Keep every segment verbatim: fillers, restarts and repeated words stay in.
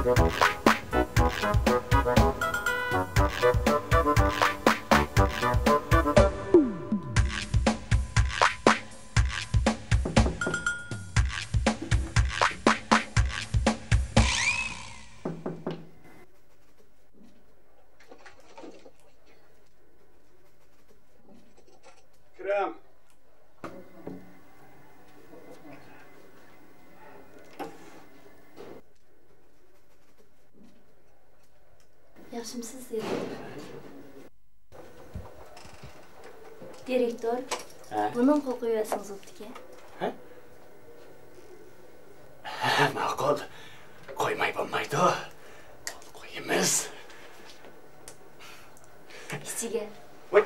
كىرىڭ. ياخشىمۇسىز، دىرېكتور؟ دىرېكتور، ھە؟ بۇنىڭغا قول قويۇۋەتسىڭىز بوپتىكەن. ھە؟ ھە، ماقۇل. قويماي بولمايدۇ. قويىمىز. ئىچىگە. ۋاي،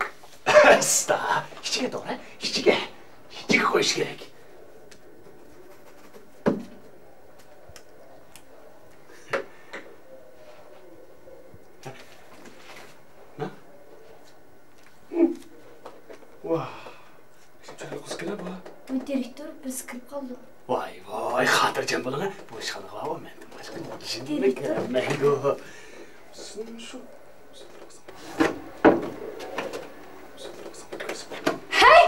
ئاستا. ئىچىگە توغرا. ئىچىگە. ئىچىگە قويۇش كېرەك. ۋاھ. شۇنچىلىك قىز كېلە بۇ. بۇ دىرېكتور، بىرسى كىرىپ قالدى. ۋاي، ۋاي، خاتىرجەم بولۇڭ، ھە. بۇ ئىشخانىغا بارغۇ، مەن باشقا نېمە دېيىشىمنى دىرېكتور. بىلمەيدۇ. شۇ، شۇ. ھەي!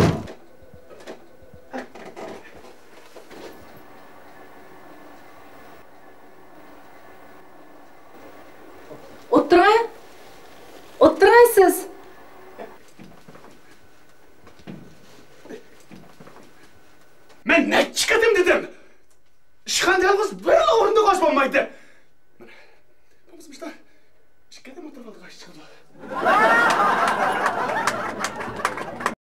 ئولتۇرۇڭ! ئولتۇرۇڭ سىز! مەن نەچچە قېتىم دېدىم! ئىشخانىدا يالغۇز بىرلا ئورۇندۇق ئاز بولمايدۇ! مانا، بولمىسا مۇشتا ئىككى قېتىم ئولتۇرۇۋالدۇق، ئاش چىقىدۇ.